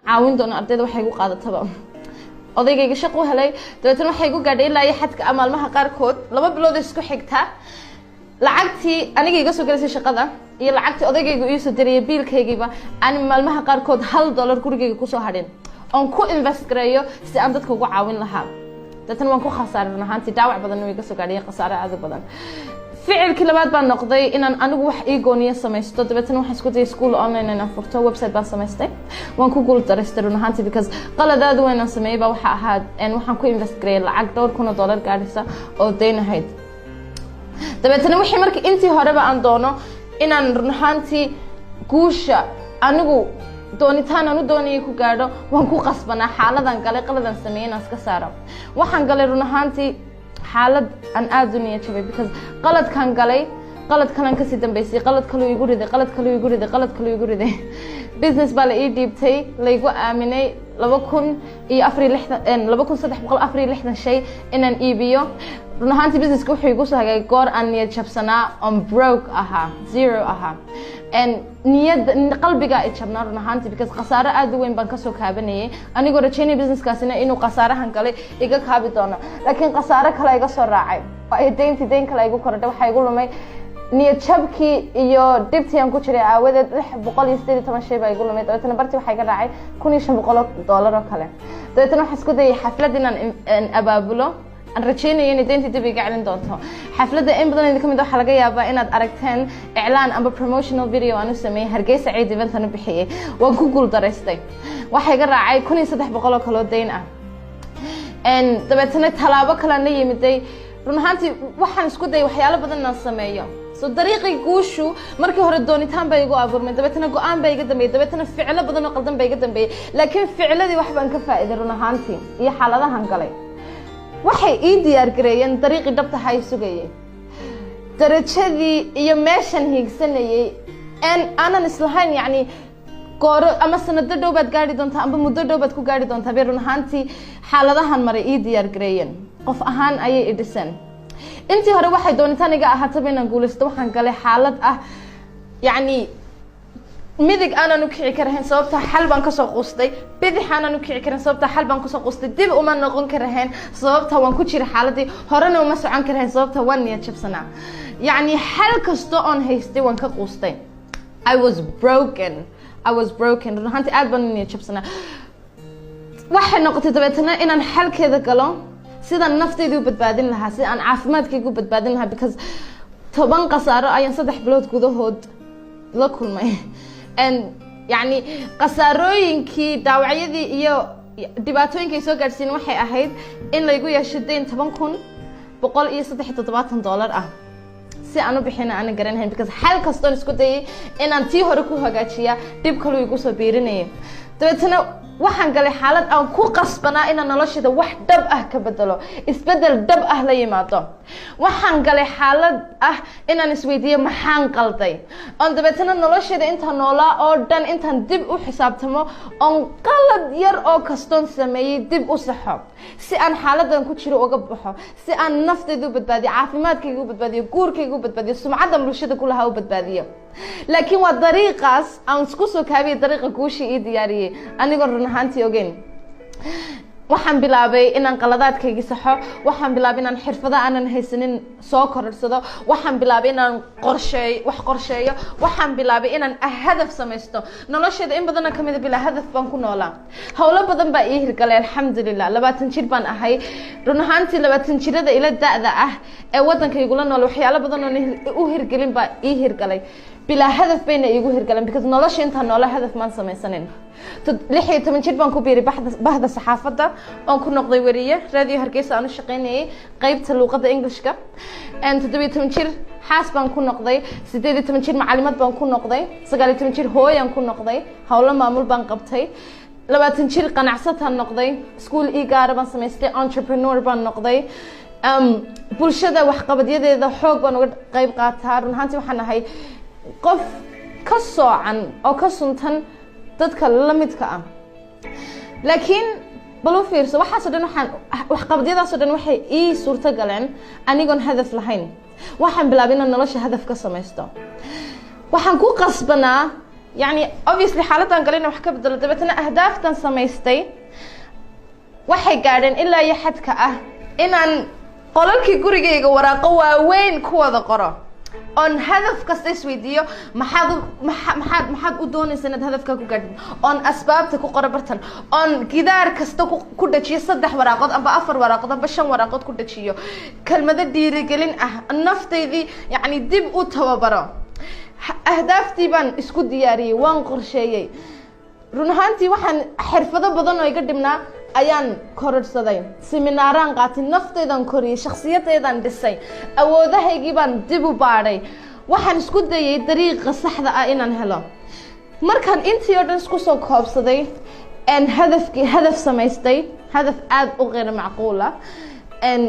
Caawin doono ardayda waxay igu qaadataba. Odaygayga shaqu helay. Dabeetana waxay igu gaadhay ilaa iyo xadka maalmaha qaarkood 2 bilood isku xigta lacagtii aniga iga soo galaysay shaqada iyo lacagtii odaygayga iisoo dirayay, biilkaygiiba, aan maalmaha qaarkood $1 gurigayga kusoo hadhin oon ku invest gareeyo si aan dadka ugu caawin lahaa. Dabeetana waan ku khasaaray. Run ahaantii, dhaawac badan iga soo gaadhay, khasaare aad u badan. Ficilkii labaad baan noqday inaan anigu wax ii gooniyo samaysto. Dabeetana waxaan isku dayay school online inaan furto. Website baan samaystay, waan ku guul daraystay run ahaantii, because qalad aad u weyn aan sameeyey baa waxa ahaa waxaan ku invest gareeyay lacag dhowr kun oo dollar gaadhaysa oo dayn ahayd. Dabeetana wixii markii intii horeba aan doono inaan run ahaantii guusha anigu doonitaan aan u doonayay ku gaadho, waan ku qasbanaa xaaladan galay, qaladan sameeyey inaan iska saaro. Waxaan galay run ahaantii xaalad aan aada u niyad jabay, because qaladkan galay qalad kalan kasii dambeysay, qalad kaluu igu riday, qalad kaluu igu riday, qalad kaluu igu riday. Business baa la ii dhiibtay, laygu aaminay, 2064, 2364 shay inaan iibiyo. Run ahaantii, businesska wuxuu igu soo hagaagay goor aan niyad jabsanaa, on broke ahaa, zero ahaa, niyad qalbiga i jabnaa run ahaantii, because khasaaro aada u weyn baan kasoo kaabanayay, anigoo rajaynaya businesskaasina inuu khasaarahan galay iga kaabi doono. Laakiin khasaaro kale iga soo raacay oo deyntii deyn kale igu korodhay. Waxaa igu lumay niyad jabkii iyo dhibtii aan ku jiray aawadeed 618 shay baa igu lumay. Dabeetana bartii waxaa iga raacay $1500 oo kale. Dabeetana waxaan isku dayay xaflad inaan abaabulo, aan rajaynayo inay deyntii dib iga celin doonto. Xafladda in badan idin ka mid waxaa laga yaabaa inaad aragteen iclaan amba promotional video aan u sameeyey, Hargeysa Ciid event aan u bixiyey. Waan ku guul daraystay. Waxaa iga raacay 1300 oo kaloo deyn ah. Dabeetana tallaabo kalean la yimiday. Run ahaantii, waxaan isku dayay waxyaalo badan inaan sameeyo. So dariiqii guushu markii hore doonitaan baa igu abuurmay, dabeetana go-aan baa iga dambeeyey, dabeetana ficilo badan oo qaldan baa iga dambeeyey. Laakiin ficiladii wax baan ka faa'iiday run ahaantii, iyo xaaladahan galay waxay ii diyaar gareeyeen dariiqii dhabta hay sugayay, darajadii iyo meeshan hiigsanayay aanan islahayn yacni gooro ama sanado dhow baad gaari doontaa amba muddo dhow baad ku gaari doontaa bay run ahaantii xaaladahan maray ii diyaar gareeyeen. Qof ahaan ayay i dhiseen. Intii hore waxay doonitaan iga ahaataba inaan guulaysto. Waxaan galay xaalad ah yacni midig aanan u kici karahayn, sababta xal baan kasoo quustay. Bidix aanan u kici karin, sababta xal baan kasoo quustay. Dib uma noqon karahayn, sababta waan ku jira xaaladii. Horena uma socon karahayn, sababta waan niyad jabsanaa. Yacni xal kasta oon haystay waan ka quustay. I was broken, I was broken. Run ahaantii, aad baan u niyad jabsanaa. Waxay noqotay dabeetana inaan xalkeeda galo, sidaan naftayda u badbaadin lahaa, sida aan caafimaadkayga u badbaadin lahaa, because 10 khasaaro ayaan 3 bilood gudahood la kulmay. Yacni khasaarooyinkii, dhaawacyadii iyo dhibaatooyinkay soo gaadhsiin waxay ahayd in laygu yeesho deyn $10,173 ah, si aan u bixina aanan garanahayn, because xal kastoon isku dayay inaan tii hore ku hagaajiya, dhib kaluu igu soo biirinayay. Dabeetana waxaan galay xaalad aan ku qasbanaa inaan noloshayda wax dhab ah ka bedelo, isbedel dhab ah la yimaado. Waxaan galay xaalad ah inaan isweydiiyo maxaan qalday, oon dabeetana noloshayda intaan noolaa oo dhan intaan dib u xisaabtamo, oon qalad yar oo kastoon sameeyey dib u saxo, si aan xaaladan ku jiro uga baxo, si aan naftayda u badbaadiyo, caafimaadkayga u badbaadiyo, guurkayga u badbaadiyo, sumcaddan bulshada ku lahaa u badbaadiyo. Laakiin waa dariiqaas aan isku soo kaabiyay dariiqa guushii ii diyaariyey, anigoon run ahaantii ogeyn. Waxaan bilaabay inaan qaladaadkaygii saxo. Waxaan bilaabay inaan xirfado aanan haysanin soo kororsado. Waxaan bilaabay inaan qorsheey wax qorsheeyo. Waxaan bilaabay inaan hadaf samaysto nolosheeda. In badana kamida bilaa hadaf baan ku noolaa. Howlo badan baa ii hirgalay, alxamdulilah. 20 jir baan ahay. Run ahaantii, 20 jirada ila da-da ah ee waddanka igula nool, waxyaalo badan oon u hirgelin baa ii hirgalay. Bilaa hadaf bayna iigu hirgaleen, because nolosha intaan noola hadaf maan samaysanin. 16 jir baan ku biiray bahda saxaafadda, oon ku noqday weriye Radio Hargeysa aan u shaqaynayay, qeybta luuqadda Englishka. 17 jir xaas baan ku noqday. 18 jir macalimad baan ku noqday. 19 jir hooyaan ku noqday, howlo maamul baan qabtay. 20 jir qanacsataan noqday, iskuul ii gaara baan samaystay, entrepreneur baan noqday. Bulshada waxqabadyadeeda xoog baan uga qeyb qaataa. Run ahaantii, waxaan ahay qof ka soocan oo ka suntan dadka la midka ah. Laakiin bal u fiirso, waxaasoo dhan, waxaan waxqabadyadaasoo dhan waxay ii suurto galeen anigoon hadaf lahayn. Waxaan bilaabay inaan nolosha hadaf ka samaysto. Waxaan ku qasbanaa Yacni obviously xaaladdan galay inaan wax ka bedelo. Dabeetana ahdaaftan samaystay waxay gaadheen ilaa iyo xadka ah inaan qolalkii gurigayga waraaqo waaweyn ku wada qoro, oon hadaf kasta isweydiiyo: maxaad maxaad maxaad u doonaysa inaad hadafkaa ku gaadhid? Oon asbaabta ku qoro bartan, oon gidaar kasta ku dhajiyo saddex waraaqood amba afar waraaqood amba shan waraaqood, ku dhajiyo kelmado dhiirigelin ah, naftaydii yacni dib u tababaro. Ahdaaftii baan isku diyaariyey, waan qorsheeyey. Run ahaantii waxaan xirfado badan oo iga dhibnaa ayaan kororhsaday, seminaaraan qaatay, naftaydan koriyey, shakhsiyadaydan dhisay, awoodahaygii baan dib u baadhay. Waxaan isku dayay dariiqa saxda ah inaan helo. Markaan intii oo dhan isku soo koobsaday en hadafkii hadaf samaystay, hadaf aada u qeyr macquula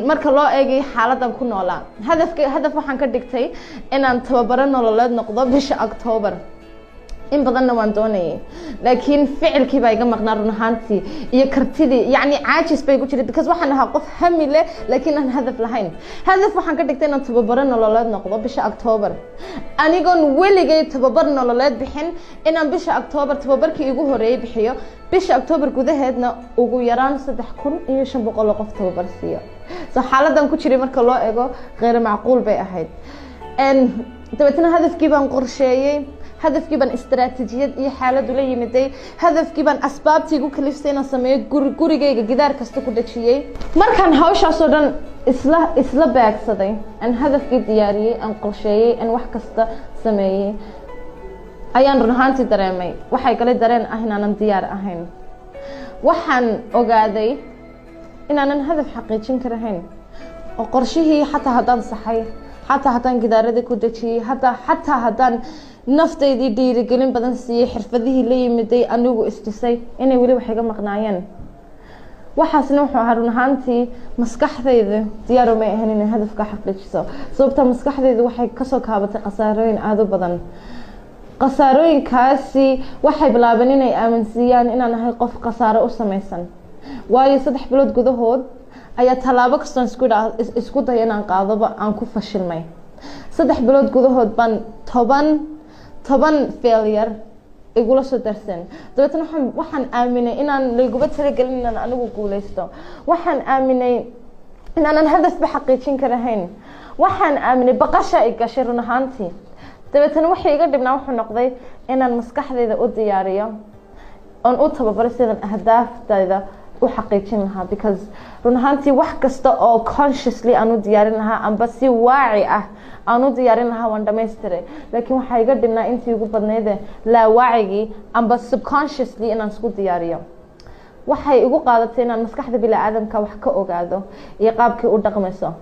marka loo eegay xaaladan ku noolaa, hadafka hadaf waxaan ka dhigtay inaan tababaro nololeed noqdo bisha Octoobar. In badanna waan doonayay, laakiin ficilkii baa iga maqnaa run ahaantii iyo kartidii. Yacni caajis bay ku jiray, because waxaan ahaa qof hami leh laakiin aan hadaf lahayn. Hadaf waxaan ka dhigtay inaan tababaro nololeed noqdo bisha Octoobar, anigoon weligay tababar nololeed bixin, inaan bisha Octoobar tababarkii igu horeeyey bixiyo, bisha Octoobar gudaheedna ugu yaraan 3500 oo qof tababar siiyo. So xaaladan ku jiray marka loo eego kheyr macquul bay ahayd. Dabeetna hadafkii baan qorsheeyey, hadafkii baan istaraatiijiyad iyo xaalad ula yimiday, hadafkii baan asbaabtii igu kaliftay inaan sameeyo gurigayga gidaar kasta ku dhajiyey. Markaan hawshaasoo dhan isla beegsaday, aan hadafkii diyaariyey, aan qorsheeyey, aan wax kasta sameeyey, ayaan run ahaantii dareemay, waxay galay dareen ah inaanan diyaar ahayn. Waxaan ogaaday inaanan hadaf xaqiijin karahayn, oo qorshihii xataa haddaan saxay, xataa haddaan gidaaradii ku dejiyey, xataa haddaan naftaydii dhiirigelin badan siiyey, xirfadihii la yimiday, anigu isdhisay, inay weli wax iga maqnaayeen. Waxaasna wuxuu ahaa run ahaantii maskaxdayda diyaar umay ahayn inay hadafka xaqiijiso, sababta maskaxdaydu waxay kasoo kaabatay khasaarooyin aada u badan. Khasaarooyinkaasi waxay bilaabeen inay aaminsiiyaan inaan ahay qof khasaaro u samaysan, waayo 3 bilood gudahood ayaa tallaabo kastoon isku dayo inaan qaadoba aan ku fashilmay. 3 bilood gudahood baan 10 failure igula soo darsan. Dabeetna waxaan aaminay inaan layguma talagelin inaan anigu guuleysto. Waxaan aaminay inaanan hadafba xaqiijin karahayn. Waxaan aaminay baqasha i gashay run ahaantii. Dabeetana waxay iga dhibnaa wuxuu noqday inaan maskaxdayda u diyaariyo oon u tababaro sidan ahdaaftayda u xaqiijin lahaa, because run ahaantii wax kasta oo consciously aan u diyaarin lahaa amba si waaci ah aan u diyaarin lahaa waan dhamaystiray, laakiin waxaa iga dhibnaa intii ugu badnayde laa waacigii amba subconsciously inaan isku diyaariyo. Waxay igu qaadatay inaan maskaxda bini-aadamka wax ka ogaado iyo qaabkii u dhaqmayso.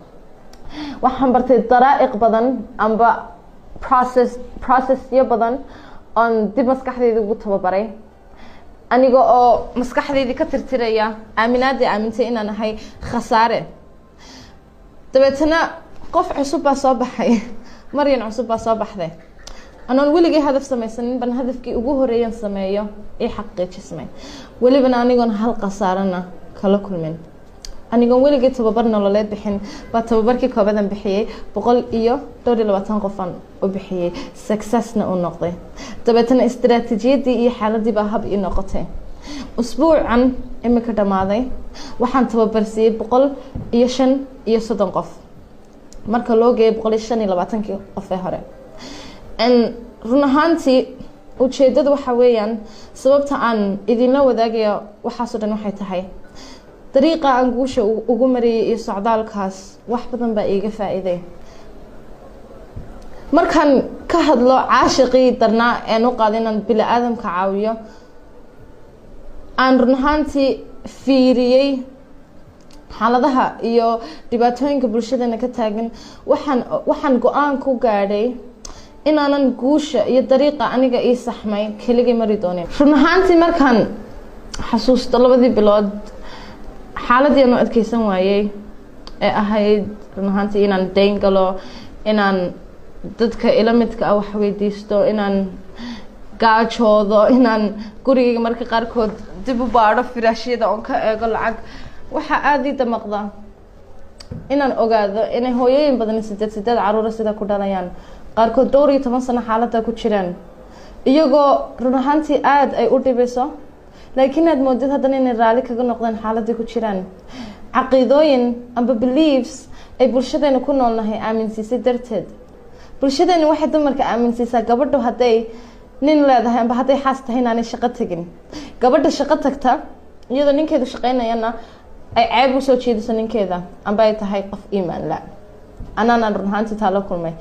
Waxaan bartay daraa'iq badan amba processyo badan oon dib maskaxdayda ugu tababaray, aniga oo maskaxdaydii ka tirtiraya aaminaadii aamintay inaan ahay khasaare. Dabeetana qof cusub baa soo baxay, Maryan cusub baa soo baxday. Anoon weligay hadaf samaysanin ban hadafkii ugu horeeyan sameeyo ii xaqiijismay, welibana anigoon hal khasaarana kala kulmin. Anigoon weligay tababar nololeed bixin baa tababarkii koobadan bixiyey 124 qofaan u bixiyey, successna uu noqday. Dabeetana istaraatiijiyadii iyo xaaladii baa hab ii noqotay. Usbuucan imika dhammaaday waxaan tababarsiiyey 135 qof, marka loo geeyay 125-kii qof ee hore. Run ahaantii ujeedadu waxa weeyaan, sababta aan idinla wadaagaya waxaasoo dhan waxay tahay dariiqa aan guusha ugu mariyay iyo socdaalkaas wax badan baa iiga faa-iiday. Markaan ka hadlo caashiqii darnaa een u qaado inaan bini aadamka caawiyo, aan run ahaantii fiiriyey xaaladaha iyo dhibaatooyinka bulshadeena ka taagan, waxaan go-aan ku gaadhay inaanan guusha iyo dariiqa aniga ii saxmay keligay mari doonin. Run ahaantii markaan xasuusto labadii bilood xaaladii aan u adkeysan waayey ee ahayd run ahaantii inaan dayn galo, inaan dadka ila midka ah wax weydiisto, inaan gaajoodo, inaan gurigayga marka qaarkood dib u baadho firaashyada oon ka eego lacag, waxaa aada ii damaqda inaan ogaado inay hooyooyin badan sideed sideed caruura sida ku dhalayaan, qaarkood dhowr iyo toban sano xaaladda ku jiraan. Iyagoo run ahaantii aada ay u dhibayso, laakiin aad moodid haddana inay raalli kaga noqdeen xaaladday ku jiraan, caqiidooyin amba beliefs ay bulshadeena ku noolnahay aaminsiisay darteed. Bulshadeena waxay dumarka aaminsiisaa gabadhu hadday nin leedahay amba hadday xaas tahay inaanay shaqo tegin. Gabadha shaqo tagta iyadoo ninkeedu shaqeynayana ay ceeb usoo jeediso ninkeeda amba ay tahay qof iimaan la. Anaanaan run ahaantii taa la kulmay.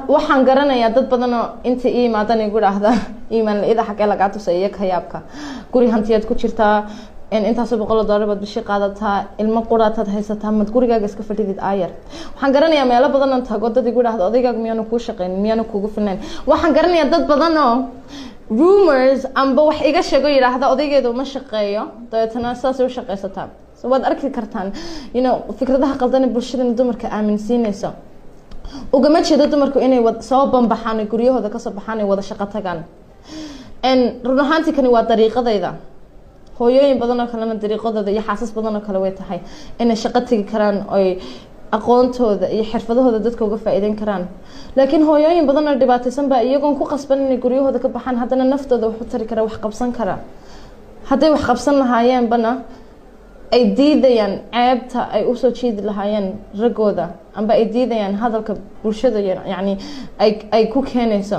Waxaan garanayaa dad badanoo intay ii imaadaan igu idhaahda: "Iimaan la-ida xaggee lagaa tusay iyo kayaabka? Guri hantiyaad ku jirtaa, intaasoo boqol oo dollar baad bishii qaadataa, ilmo quraataad haysataa, mad gurigaaga iska fadhidid aayar?" Waxaan garanayaa meelo badan oon tago dad igu idhaahda: "Odaygaaga miyaanu kuu shaqeynin? Miyaanu kugu filnayn?" Waxaan garanayaa dad badan oo rumors amba wax iga sheego, yidhaahda odaygeedu ma shaqeeyo, dabeetana saasay u shaqeysataa. So waad arki kartaan fikradaha qaldan ee bulshadana dumarka aaminsiinayso. Ugama jeedo dumarku inay soo banbaxaan, ay guryahooda kasoo baxaan, ay wada shaqo tagaan. Run ahaantii kani waa dariiqadayda. Hooyooyin badan oo kalena dariiqadooda iyo xaasas badan oo kale way tahay inay shaqo tegi karaan, oy aqoontooda iyo xirfadahooda dadka uga faa'iideyn karaan. Laakiin hooyooyin badan oo dhibaataysan baa iyagoon ku qasban inay guryahooda ka baxaan haddana naftooda wax u tari kara, wax qabsan kara. Hadday wax qabsan lahaayeenbana ay diidayaan ceebta ay usoo jiidi lahaayeen raggooda, amba ay diidayaan hadalka bulshada, yacni ay ku keenayso.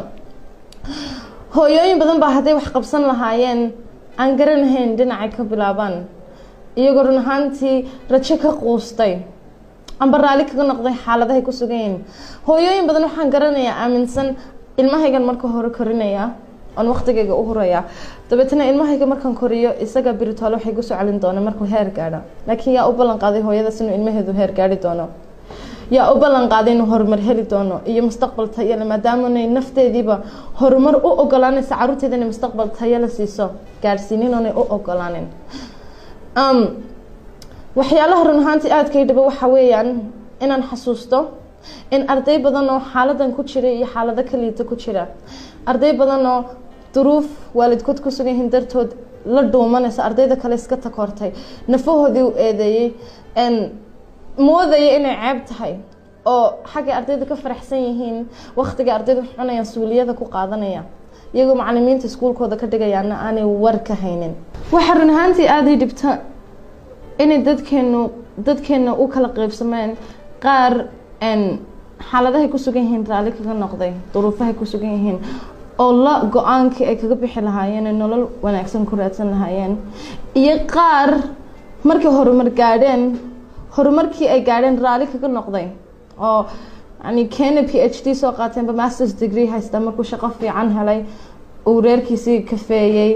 Hooyooyin badan baa hadday wax qabsan lahaayeen aan garanahayn dhinacay ka bilaabaan, iyagoo run ahaantii rajo ka quustay amba raalli kaga noqday xaaladahay ku sugan yihiin. Hooyooyin badan waxaan garanayaa aaminsan: "Ilmahaygan marka hore korinaya oon waqtigayga u huraya, dabeetana ilmahayga markaan koriyo isaga biritoole waxay kusoo celin doona markuu heer gaadho." Laakiin yaa u ballan qaaday hooyadaas inuu ilmaheedu heer gaadhi doono? Yaa u ballan qaaday inuu horumar heli doono iyo mustaqbal tayale, maadaamanay nafteediiba horumar u ogolaanaysa carruurteeda inay mustaqbal tayale siiso gaadhsiinin oonay u ogolaanin? Waxyaalaha run ahaantii aadka ii dhiba waxa weeyaan inaan xasuusto in arday badan oo xaaladan ku jira iyo xaalado ka liita ku jira, arday badan oo duruuf waalidkood ku sugan yihiin dartood la dhuumanaysa ardayda kale, iska takoortay, nafahoodii u eedeeyey, moodaya inay ceeb tahay, oo xaggay ardayda ka faraxsan yihiin waktiga ardayda wax cunayaan suuliyada ku qaadanaya, iyagoo macalimiinta iskuulkooda ka dhigayaana aanay war ka haynin. Waxaa run ahaantii aada ii dhibta inay dadkeenu u kala qeybsameen: qaar xaaladahay ku sugan yihiin raalli kaga noqday, duruufahay ku sugan yihiin, oo la go-aankii ay kaga bixi lahaayeen ay nolol wanaagsan ku raadsan lahaayeen, iyo qaar markay horumar gaadheen horumarkii ay gaadheen raalli kaga noqday, oo yani keena PhD soo qaateenba, masters degree haysta, markuu shaqo fiican helay uu reerkiisii kafeeyey,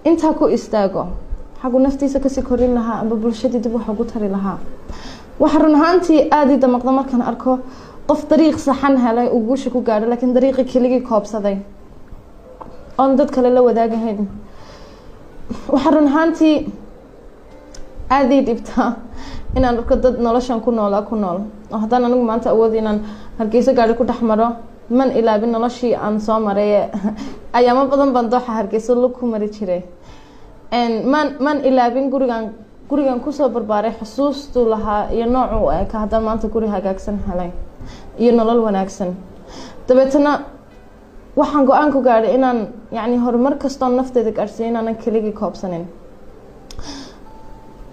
intaa ku istaago xaguu naftiisa kasii korin lahaa amba bulshadii dib wax ugu tari lahaa. Waxaa run ahaantii aada ii damaqda markaan arko qof dariiq saxan helay, uu guusha ku gaadho, laakiin dariiqii keligii koobsaday oon dad kale la wadaagahayn. Waxaa run ahaantii aada ii dhibtaa inaan arko dad noloshan ku noolaa ku nool, oo haddaan anigu maanta awood inaan Hargeyso gaari ku dhex maro, man ilaabin noloshii aan soo maray. Ayaamo badan baan dooxa Hargeyso lug ku mari jiray. Man ilaabin gurigan kusoo barbaaray, xusuustuu lahaa iyo noocu u eka. Haddaan maanta guri hagaagsan helay iyo nolol wanaagsan, dabeetana waxaan go-aan ku gaadhay inaan yacni horumar kastoon nafteyda gaadhsiiyo inaanan keligii koobsanin.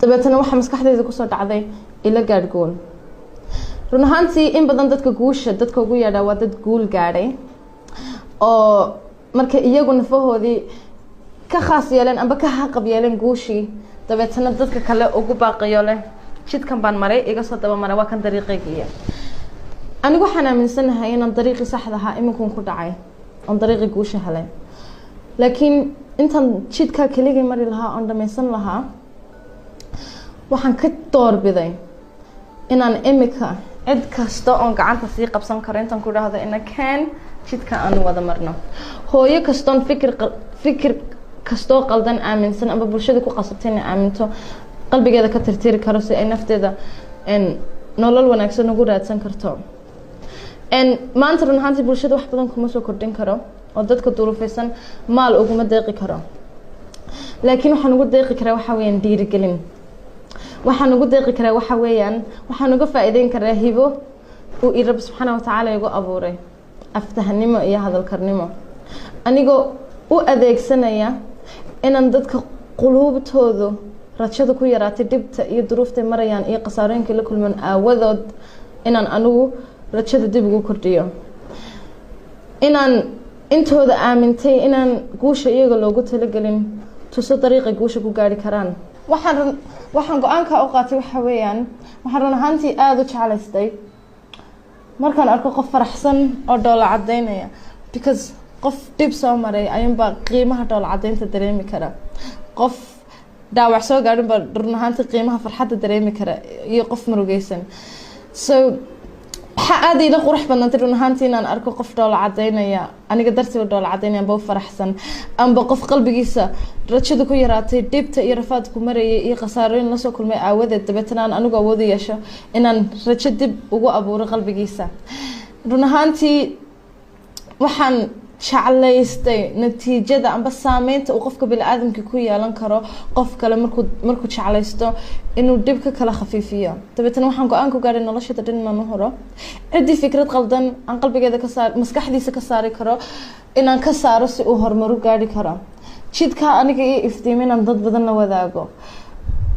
Dabeetana waxaa maskaxdeyda kusoo dhacday ila gaadh gool. Run ahaantii in badan dadka guusha dadka ugu yeedhaa waa dad guul gaadhay, oo markay iyagu nafahoodii ka khaas yeeleen amba ka haqab yeeleen guushii, dabeetana dadka kale ugu baaqiyo leh: "Jidkan baan maray, iga soo daba maray, waa kan dariiqaygiiya." Anigu waxaan aaminsanahay inaan dariiqii saxda ahaa iminkun ku dhacay oon dariiqii guusha helay, laakiin intaan jidkaa keligii mari lahaa oon dhammaysan lahaa, waxaan ka doorbiday inaan imika cid kasta oon gacanta sii qabsan karo intaan ku idhaahdo: "Ina keen jidka aanu wada marno." Hooyo kastoon fikir kastoo qaldan aaminsan amba bulshada ku qasabtay inay aaminto qalbigeeda ka tirtiri karo, si ay nafteeda nolol wanaagsan ugu raadsan karto. Maanta run ahaantii bulshada wax badan kuma soo kordhin karo, oo dadka duruufaysan maal uguma deeqi karo, laakiin waxaan ugu deeqi karaa waxaa weeyaan dhiirigelin. Waxaan ugu deeqi karaa waxa weeyaan waxaan uga faa'iideyn karaa hibo uu i Rabbi subxaana watacaala igu abuuray. Aftahanimo iyo hadalkarnimo, anigoo u adeegsanaya inaan dadka quluubtoodu rajada ku yaraatay, dhibta iyo duruuftay marayaan iyo khasaarooyinkay la kulmaan aawadood, inaan anigu rajada dib ugu kordhiyo, inaan intooda aamintay inaan guusha iyaga loogu talagelin tuso dariiqay guusha ku gaari karaan. Waxaan go-aanka u qaatay waxa weeyaan, waxaan run ahaantii aada u jeclaystay markaan arko qof faraxsan oo dhoola cadaynaya, because qof dhib soo maray ayuunbaa qiimaha dhoola cadaynta dareemi kara. Qof dhaawac soo gaadhin baa run ahaantii qiimaha farxadda dareemi kara iyo qof murugeysan. So waxaa aada iila qurux badnaantay run ahaantii inaan arko qof dhoola cadaynaya, aniga dartii u dhoola cadaynaya, amba u faraxsan, amba qof qalbigiisa rajada ku yaraatay, dhibta iyo rafaadku marayay iyo khasaarooyin lasoo kulmay aawadeed, dabeetana aan anigu awood u yeesho inaan rajo dib ugu abuuro qalbigiisa. Run ahaantii waxaan jeclaystay natiijada amba saameynta uu qofka bini-aadamka ku yeelan karo qof kale markuu jeclaysto inuu dhib ka kala khafiifiyo. Dabeetana waxaan go-aan ku gaadhay noloshada dhan inaan u horo. Ciddii fikrad qaldan aan qalbigeeda ka saar, maskaxdiisa ka saari karo, inaan ka saaro si uu horumaru gaari karo. Jidkaa aniga iyo iftiim inaan dad badan la wadaago.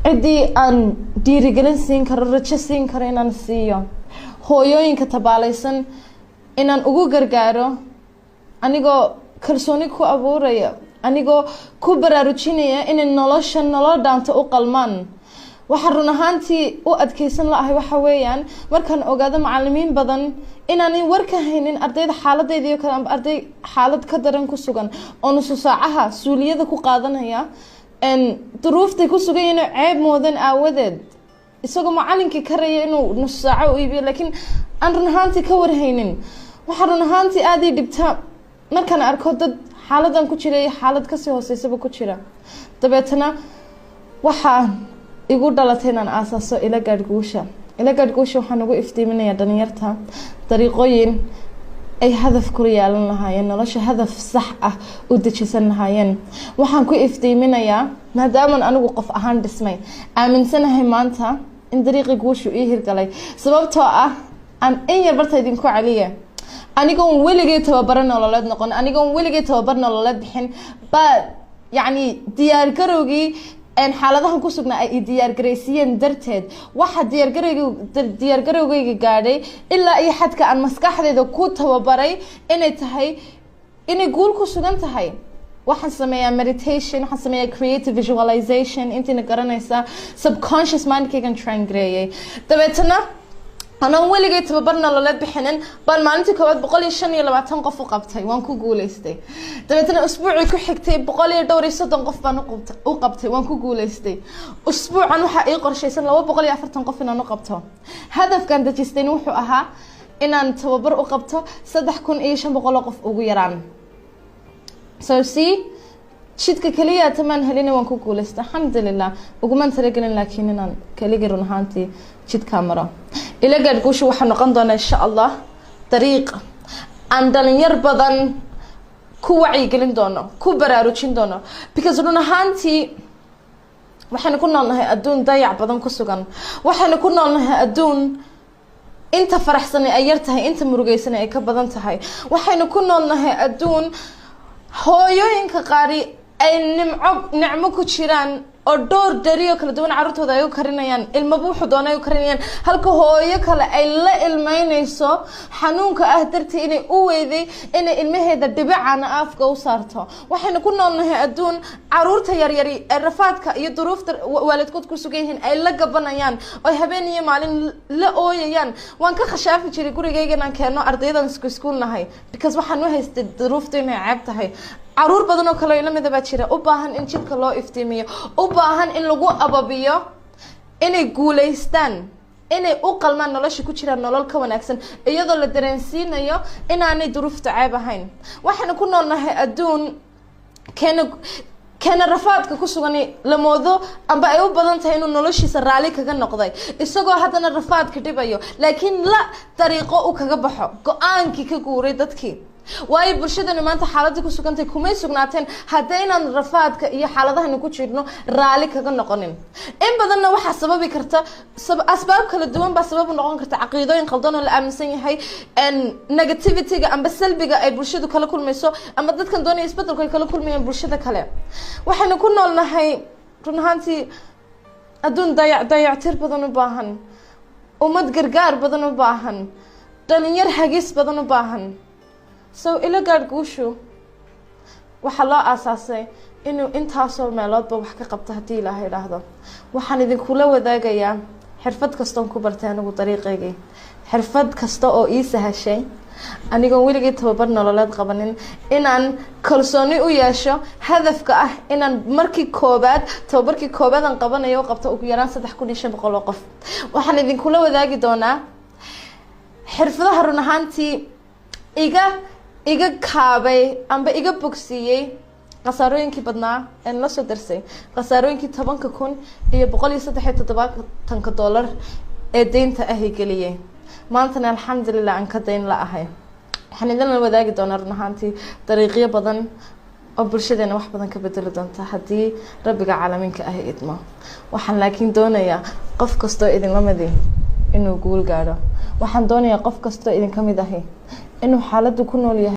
Ciddii aan dhiirigelin siin karo, rajo siin karo, inaan siiyo. Hooyooyinka tabaalaysan inaan ugu gargaaro, anigoo kalsooni ku abuuraya, anigoo ku baraarujinaya inay nolosha nolol dhaanto u qalmaan. Waxaan run ahaantii u adkeysan la-ahay waxa weeyaan, markaan ogaado macalimiin badan inaanay war ka haynin ardayda xaaladeyda iyo kale, amba arday xaalad ka daran ku sugan oo nusu saacaha suuliyada ku qaadanaya, duruuftay ku sugan yihiin ceeb moodan aawadeed, isagoo macalinkii karaya inuu nusu saaco u iibiyo, laakiin aan run ahaantii ka warhaynin. Waxaa run ahaantii aada ii dhibta markaan arko dad xaaladan ku jira iyo xaalad kasii hooseysaba ku jira. Dabeetana waxaa igu dhalatay inaan aasaaso Ila Gaadh Guusha. Ila Gaadh Guusha waxaan ugu iftiiminayaa dhalinyarta dariiqooyin ay hadaf kula yeelan lahaayeen nolosha, hadaf sax ah u dejisan lahaayeen. Waxaan ku iftiiminayaa, maadaaman anigu qof ahaan dhismay, aaminsanahay maanta in dariiqii guushu ii hirgalay, sababtoo ah aan in yar barta idinku celiya, anigoon weligay tababaro nololeed noqon, anigoon weligay tababar nololeed bixin, ba yacni diyaargarowgii xaaladahan ku sugnaa ay i diyaargaraysiiyeen darteed, waxaa diyaargarowgayga gaadhay ilaa iyo xadka aan maskaxdayda ku tababaray inay tahay inay guul ku sugan tahay. Waxaan sameeyaa meditation, waxaan sameeyaa creative visualization. Intiina garanaysaa, subconscious mindkaygan train gareeyay. Dabeetana anaan weligay tababar nololeed bixinin baan maalintii koowaad 125 qof u qabtay, waan ku guuleystay. Dabeetana usbuucii ku xigtay boqol iyo dhowr iyo soddon qof baan u qabtay, waan ku guuleystay. Usbuucan waxaa ii qorshaysan 240 qof inaan u qabto. Hadafkan dejistayna wuxuu ahaa inaan tababar u qabto 3500 oo qof ugu yaraan. So see, jidka keliya tamaan helina waan ku guuleystay, alxamdulilah. Ugumaan talagelin laakiin inaan keligii run ahaantii jidkaa maro. Ila Gaadh Guusha waxaa noqon doonaa, insha Allah, dariiq aan dhalinyar badan ku wacyigelin doono, ku baraarujin doono, because run ahaantii waxaynu ku noolnahay adduun dayac badan ku sugan. Waxaynu ku noolnahay adduun inta faraxsani ay yar tahay, inta murugeysani ay ka badan tahay. Waxaynu ku noolnahay adduun hooyooyinka qaari ay nimco nicmo ku jiraan oo dhowr dariyo kala duwan carruurtooda ay u karinayaan, ilmaba wuxuu doona ay u karinayaan, halka hooyo kale ay la ilmeyneyso xanuunka ah dartii inay u weyday inay ilmaheeda dhibicana afka u saarto. Waxaynu ku noolnahay adduun caruurta yaryari ee rafaadka iyo duruufta waalidkood ku sugan yihiin ay la gabanayaan oo habeen iyo maalin la ooyayaan. Waan ka khashaafi jiray gurigayga inaan keeno ardaydan isku iskuul nahay, because waxaan u haystay duruufta inay ceeb tahay. Caruur badan oo kale ila mida baa jira, u baahan in jidka loo iftiimiyo, u baahan in lagu ababiyo inay guulaystaan, inay u qalmaan nolosha ku jiraan nolol ka wanaagsan, iyadoo la dareensiinayo inaanay duruufta ceeb ahayn. Waxaynu ku noolnahay adduun keena rafaadka ku sugan la moodo amba ay u badan tahay inuu noloshiisa raali kaga noqday, isagoo haddana rafaadka dhibayo, laakiin la dariiqo u kaga baxo go-aankii ka guuray dadkii. Waayo, bulshadanu maanta xaaladii ku sugantay kumay sugnaateen haddaynaan rafaadka iyo xaaladahanu ku jirno raali kaga noqonin. In badanna waxaa sababi karta asbaab kala duwan baa sabab u noqon karta: caqiidooyin qaldan oo la aaminsan yahay, negativity-ga amba salbiga ay bulshadu kala kulmayso, ama dadkan doonaya isbedelku ay kala kulmayaan bulshada kale. Waxaynu ku noolnahay run ahaantii adduun dayactir badan u baahan, ummad gargaar badan u baahan, dhalinyar hagis badan u baahan. So Ila Gaadh Guushu waxaa loo aasaasay inuu intaasoo meeloodba wax ka qabto, haddii Ilaaha idhaahdo. Waxaan idinkula wadaagayaa xirfad kastoon ku bartay anigu dariiqaygii, xirfad kasta oo ii sahashay anigoon weligii tababar nololeed qabanin inaan kalsooni u yeesho hadafka ah inaan markii koobaad, tababarkii koobaad aan qabanayo, u qabto ugu yaraan 3500 oo qof. Waxaan idinkula wadaagi doonaa xirfadaha run ahaantii iga kaabay amba iga bogsiiyey khasaarooyinkii badnaa een la soo darsay, khasaarooyinkii 10,173-ka dollar ee deynta ahi geliyey. Maantana, alxamdulilah, aan ka dayn la ahay. Waxaan idinla wadaagi doonaa run ahaantii dariiqyo badan oo bulshadeena wax badan ka bedeli doonta, haddii Rabbiga caalamiinka ahi idmo. Waxaan laakiin doonayaa qof kastoo idinla midi inuu guul gaadho. Waxaan doonayaa qof kastoo idinka mid ahi inuu xaaladdu ku nool yahay.